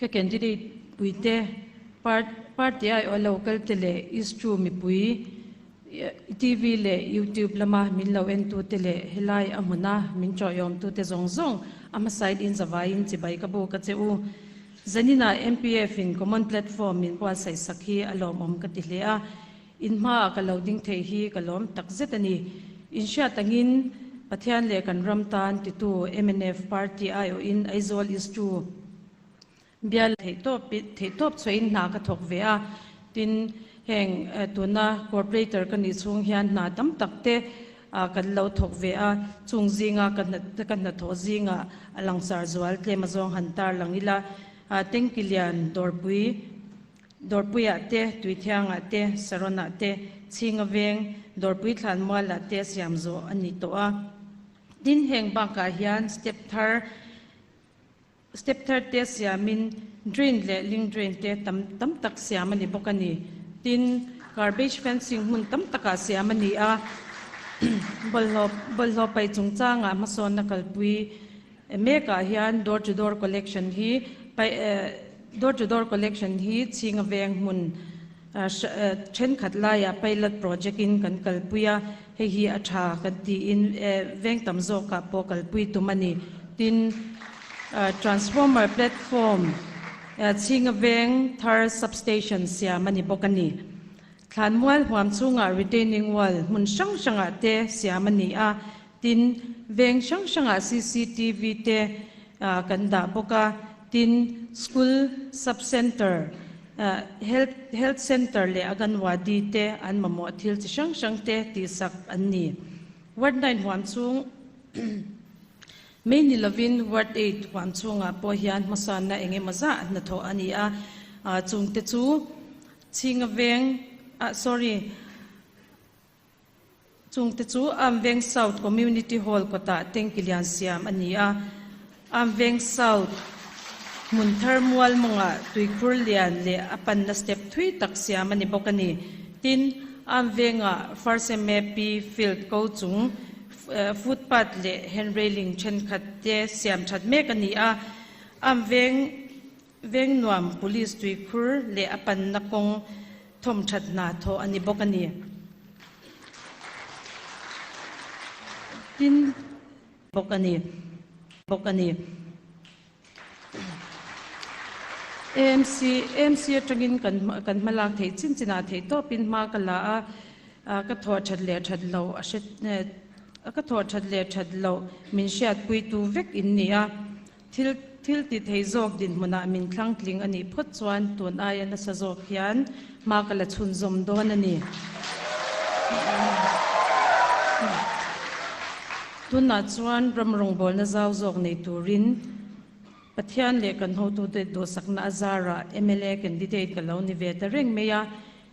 Ka candidate puite party aiawh lo kal te leh Istru mipui TV leh YouTube lama min lo entute leh helai a hmuna min ṭawiawmtute zawng zawng a hmasain in zavaiin chibai ka buk a che u. Zaninah MPF in Common Platform min buatsaih sak hi a lawmawm ka ti hle a, in hmaah ka lo ding thei hi ka lawm takzet a ni. Inhriat angin Pathian leh kan ram tan titu mnf party aiawhin Aizawl Istru Bial theihtawp theihtawp chhuahin hna ka thawk ve a, tin heng tuna corporator ka nih chhung hian hna tam tak te kan lo thawk ve a, chung zinga ka ka hnathawh zingah a langsar zual tlem azawng han tar lang ila, Tengki lian dawrpui dawrpuiah te, Tuithiangah te, Saronah te, Chhinga veng dawrpui thlanmualah te siam zawh a ni tawh a, tin heng bakah hian step thar Step thar te siamin drain leh link drain te tam tam tak siam a ni bawk a ni. Tin, garbage fencing hmun tam takah siam a ni a, bawlhhlawh bawlhhlawh paih chungchangah hmasawnna kalpui mekah hian door to door collection hi paih door to door collection hi chhinga veng hmun thenkhat laiah pilot project in kan kalpui a, hei hi a tha kan tiin veng tam zawkah pawh kalpui tum a ni. Tin, transformer platform chhinga veng thar substation siam a ni bawk a ni. Thlanmual huam chhungah retaining wall hmun hrang hrangah te siam a ni a, tin, veng hrang hrangah cctv te kan dah bawk a, tin, school sub-centre, health health centre leh Anganwadi te an mamawh thil chi hrang hrang te tihsak an ni. Ward 9 huam chhung mai ni lovin Ward 8 huam chhungah pawh hian hmasawnna eng emaw zah hnathawh a ni a, chungte chu Chhinga veng ah sorry Chungte chu Amveng South Community Hall kawtah tanki lian siam a ni a. Amveng South hmun thar mual mawngah tuikhur lian leh a panna step thui tak siam a ni bawk a ni. Tin, Amvengah First MAP field ko chung footpath leh hand railing thenkhat te siam that mek a ni a. Amveng Vengnuam Police tuikhur leh a panna kawng thawmthat hna thawh a ni bawk a ni. Tin, bawk a ni. Bawk a ni. AMC, AMC atangin kan kan hmalak theih chin chinah theih tawpin hma ka la a, ka thawh that leh that loh a hre, ka thawh that leh that loh min hriatpuitu vek in ni a. Thil thil ti thei zawk dinhmunah min thlang tling a nih phawt chuan tun aia nasa zawk hian hma ka la chhunzawm dawn a ni. Tunah chuan ram rawngbawlna zau zawk nei turin Pathian leh kan hotute duhsakna a zarah mla candidate ka lo ni ve ta reng mai a.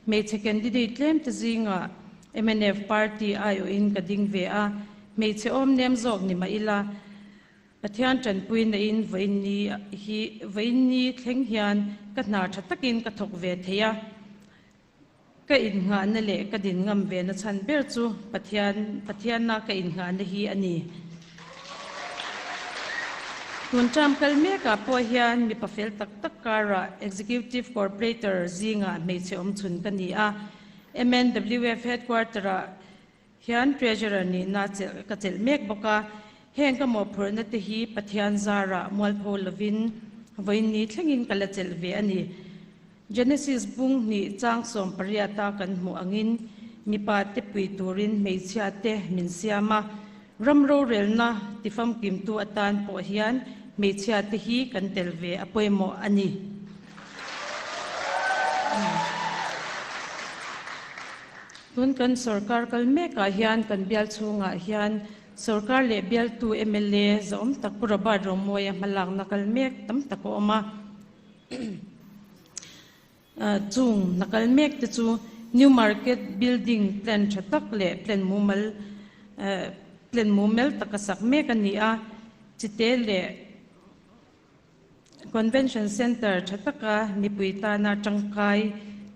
Hmeichhe candidate tlemte zingah mnf party aiawhin ka ding ve a, hmeichhe awmnem zawk ni mah ila, Pathian tanpuina in vawiinni hi vawiinni thleng hian ka hna tha takin ka thawk ve thei a, ka innghahna leh ka din ngam ve na chhan ber chu Pathian Pathianna ka innghahna hi a ni. Tun term kal mekah pawh hian mipa fel tak tak karah Executive Corporator zingah hmeichhe awmchhun ka ni a, MNWF Headquarter-ah Hian Treasurer nihna chelh ka chelh mek bawk a, heng ka mawhphurhna te hi Pathian zarah mualpho lovin vawiinni thlengin ka la chelh ve a ni. Genesis bung hnih chang 18 a kan hmuh angin mipa te pui turin hmeichhia te min siam a, ram rorelna tifamkimtu atan pawh hian hmeichhia te hi kan tel ve a pawimawh a ni. Tun kan sorkar kal mekah hian kan bial chhungah hian sorkar leh bialtu mla zahawm tak Pu Robert Romawia hmalakna kal mek tam tak a awm a. Chung hna kal mek te chu New Market Building plan tha tak leh plan mumal plan mumal taka sak mek a ni a, chite leh Convention Centre tha taka mipui tana tangkai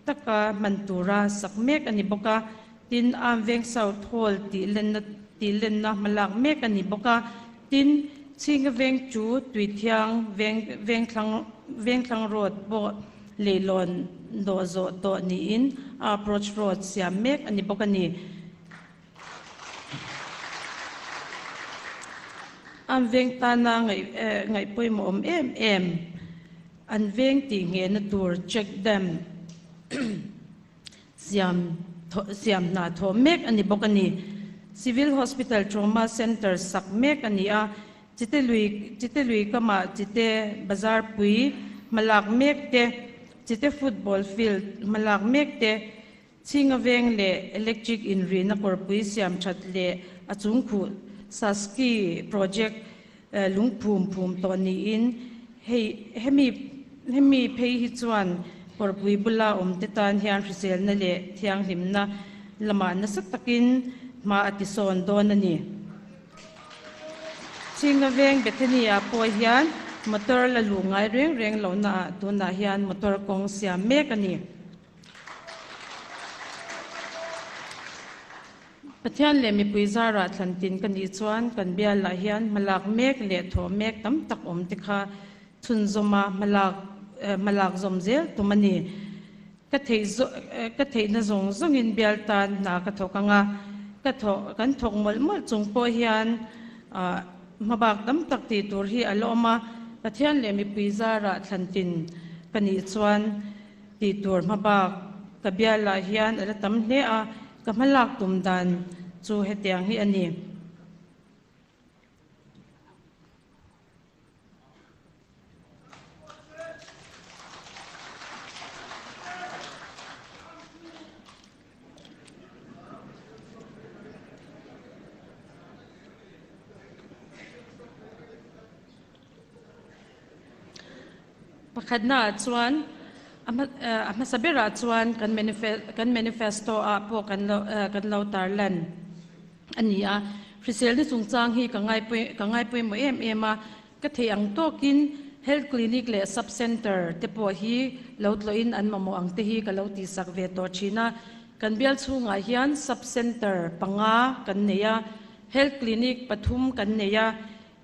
taka hman tura sak mek a ni bawk a, tin Arm Veng South Hall tih lenna tih lenna hmalak mek a ni bawk a, tin. Chhinga veng chu Tuithiang veng Vengthlang Vengthlang Road pawh leihlawn dawh zawh tawh niin a approach road siam mek a ni bawk a ni. An veng tana ngaih ngaih pawimawh awm em em an veng tih nghehna tur check dam siam siam hna thawh mek a ni bawk a ni. Civil Hospital Trauma Centre sak mek a ni a, Chite lui Chite lui kamah Chite bazar pui hmalak mek te, Chite football field hmalak mek te, Chhinga veng leh electric inrihna kawrpui siam that leh a chungkhuh Saski project lungphum phum tawh niin hei hemi hemi phei hi chuan kawrpui bula awmte tan hian hriselna leh thianghlimna lamah nasa takin hma a tisawn dawn a ni. Chhinga veng Bethany-ah pawh hian motor la luh ngai reng reng lohnaah tunah hian motor kawng siam mek a ni. Pathian leh mipui zarah thlan tin ka nih chuan kan bialah hian hmalak mek leh thawh mek tam tak awm te kha chhunzawma hmalak hmalak zawm zel tum a ni. Ka theih ka theihna zawng zawngin bial tan hna ka thawk ang a, ka thawh kan thawk mawlh mawlh chung pawh hian hmabak tam tak tih tur hi a la awm a, Pathian leh mipui zarah thlan tin ka nih chuan Tih tur hmabak ka bialah hian a la tam hle a, ka hmalak tum dan chu hetiang hi a ni. Pakhatnaah chuan a hmasa berah chuan kan kan manifesto ah pawh kan lo kan lo tarlan a ni a. Hriselna chungchang hi ka ngai ka ngai pawimawh em em a, ka theih ang tawkin health clinic leh sub center te pawh hi lo tlawhin an mamawh ang te hi ka lo tihsak ve tawh thin a. Kan bial chhungah hian sub center panga kan nei a, health clinic pathum kan nei a,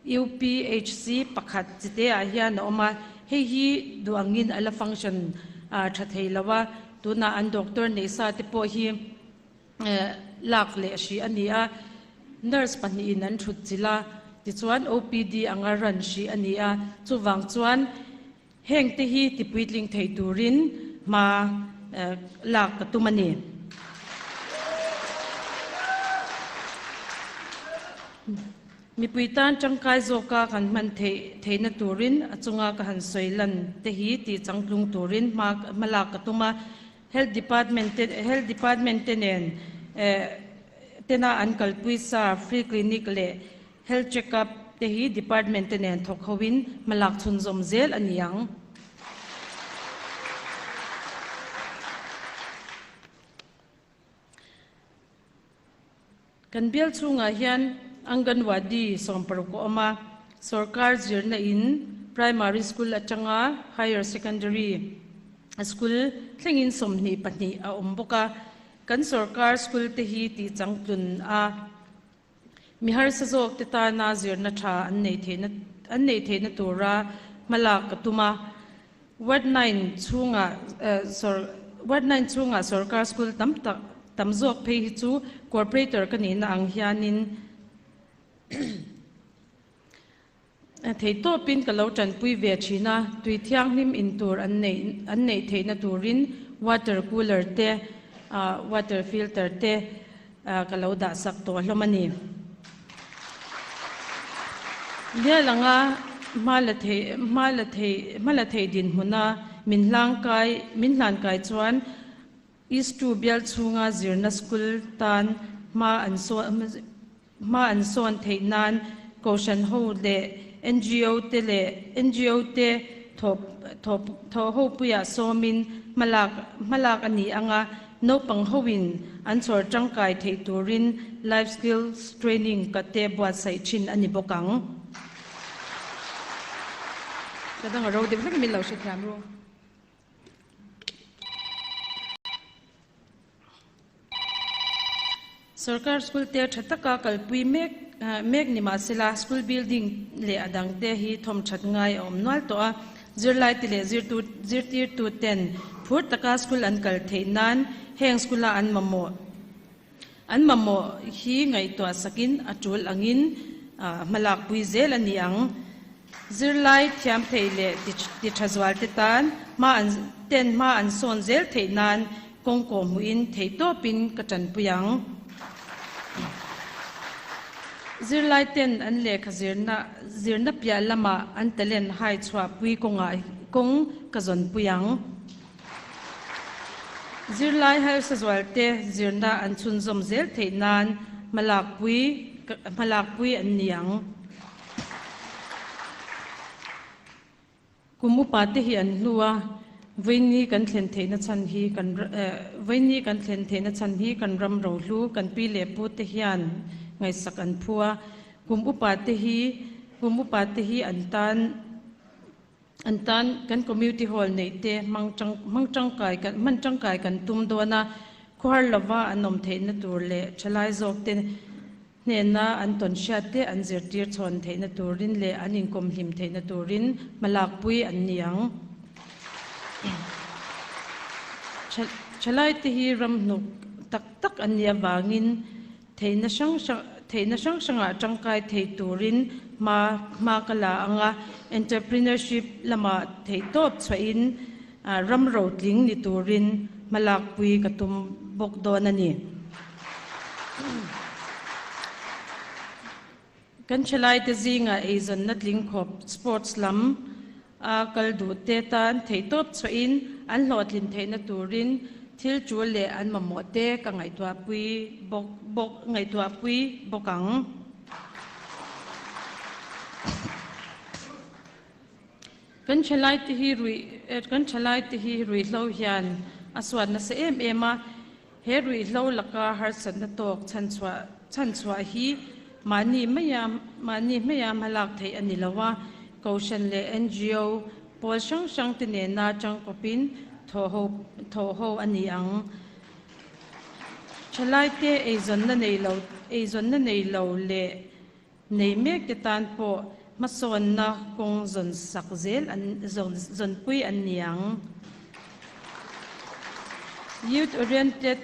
UPHC pakhat chite ah hian a awm a, hei hi duh angin a la function tha thei lo a, tunah an doctor neih sa te pawh hi lak leh hrih a ni a, nurse pahnihin an thut chilh a, tichuan OPD anga run hrih a ni a, chuvang chuan Heng te hi tipuitling thei turin hma lak ka tum a ni. Mipui tan tangkai zawka kan hman theih theihna turin a chunga ka han sawi lan te hi tih changtlung turin hma hma lak ka tum a. Health Department te Health Department te nen tena an kalpui sa free clinic leh Health check up te hi department te nen thawk ho in hmalak chhunzawm zel a ni ang. Kan bial chhungah hian Anganwadi 60 a awm a, sorkar zirna in primary school atanga higher secondary school thlengin 22 a awm bawk a. Kan sorkar school te hi tihchangtlun a. Mi harsa zawk te tana zirna tha an neih theihna an neih theihna tura hmalak ka tum a. Ward 9 chhungah sawr Ward 9 chhungah sorkar school tam tak tam zawk phei hi chu corporator ka nihna ang hianin Theihtawpin ka lo tanpui ve thin a, tui thianghlim in tur an neih an neih theihna turin water cooler te, water filter te ka lo dah sak tawh hlawm a ni. Bial anga hma la thei hma la thei hma la thei dinhmuna min hlangkai min hlankai chuan East 2 bial chhunga zirna school tan hma an sawn Hma an sawn theih nan Kohhran ho leh ngo te leh ngo te thawh ho puiah sawmin hmalak hmalak a ni ang a, naupang hoin an chhawr tangkai theih turin life skills training ka te buatsaih thin a ni bawk ang. Ka dang a ro deuh hlek min lo hrethiam ru. Sorkar school te tha taka kalpui mek mek ni mahsela school building leh a dangte hi thawmthat ngai a awm nual tawh a, zirlaite leh zirtu zirtirtuten phur taka school an kal theih nan heng school a an mamawh an mamawh hi ngaihtuah sakin a tul angin hmalakpui zel a ni ang. Zirlai thiam theih leh ti tha zualte tan hma an ten hma an sawn zel theih nan kawng kawh hmuhin theihtawpin ka tanpui ang. Zirlai ten an lehkha zirna zirna piah lamah an talent hai chhuahpui kawngah kawng ka zawnpui ang. Zirlai harsa zualte zirna an chhunzawm zel theih nan hmalakpui hmalakpui an ni ang. Kum upa te hi an hlu a, vawiini kan thlen theihna chhan hi kan vawiini kan thlen theihna chhan hi kan ram rohlu kan pi leh pu te hian ngaihsak an phu a, kum upa te hi kum upa te hi an tan an tan kan community hall neih te hmang tang hmang tangkai kan hman tangkai kan tum dawn a, khawhar lova an awm theihna tur leh thalai zawk te Hnena an tawn hriat te an zirtir chhawn theihna turin leh an inkawmhlim theihna turin hmalakpui an ni ang. Thalaite hi ramhnuk tak tak an nih avangin theihna hrang hrang theihna hrang hrangah tangkai thei turin hma hma ka la ang a, entrepreneurship lamah theihtawp chhuahin ram rotling ni turin hmalakpui ka tum bawk dawn a ni. Kan thalaite zingah eizawnna tling khawp sports lam a kal duh te tan theihtawp chhuahin an hlawhtlin theihna turin thil tul leh an mamawh te ka ngaihtuahpui bawk bawk ngaihtuahpui bawk ang. Kan thalaite hi ruih kan thalaite hi ruihhlo hian a suat nasa em em a. He ruihhlo laka harsatna tawk chhanchhuah chhanchhuah hi mahni maia mahni hmaia hmalak theih a ni lo a, Kohhran leh ngo pawl hrang hrang te nena tangkawpin thawhho thawhho a ni ang. Thalaite eizawnna nei lo eizawnna nei lo leh nei mek te tan pawh hmasawnna kawng zawn sak zel an zawn zawnpui an ni ang. Youth Oriented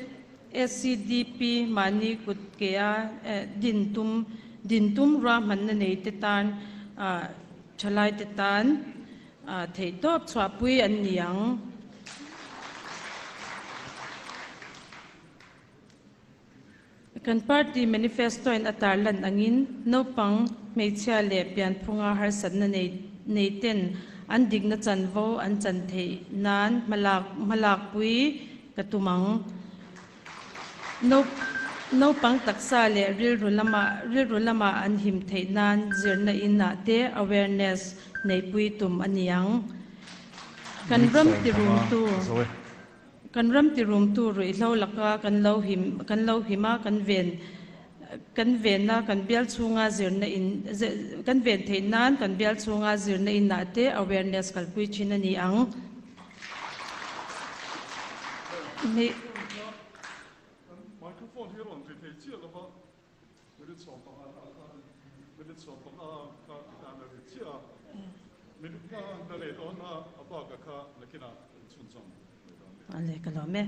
SCDP mahni kut kea din tum din tum ruahmanna nei te tan thalai te tan theihtawp chhuahpui an ni ang. Kan party manifesto-in a tarlan angin naupang, hmeichhia leh pianphunga harsatna nei neiten an dikna chanvo an chan theih nan hmalak hmalakpui ka tum ang. Naupang taksa leh rilru lama rilru lama an him theih nan zirna inah te awareness neihpui tum a ni ang. Kan ram tirumtu. Kan ram tirumtu ruihhlo laka kan lo him kan lo him a, kan ven kan venna kan bial chhunga zirna in kan ven theih nan kan bial chhunga zirna inah te awareness kalpui thin a ni ang. Microphone hi rawn ri thei chiah lova, minute 15 ah khan minute 15 kha khan a ri chiah a, minute nga na nei dawn a, a bak a kha nakinah kan chhunzawm leh dawn nia. Ale ka lawm e.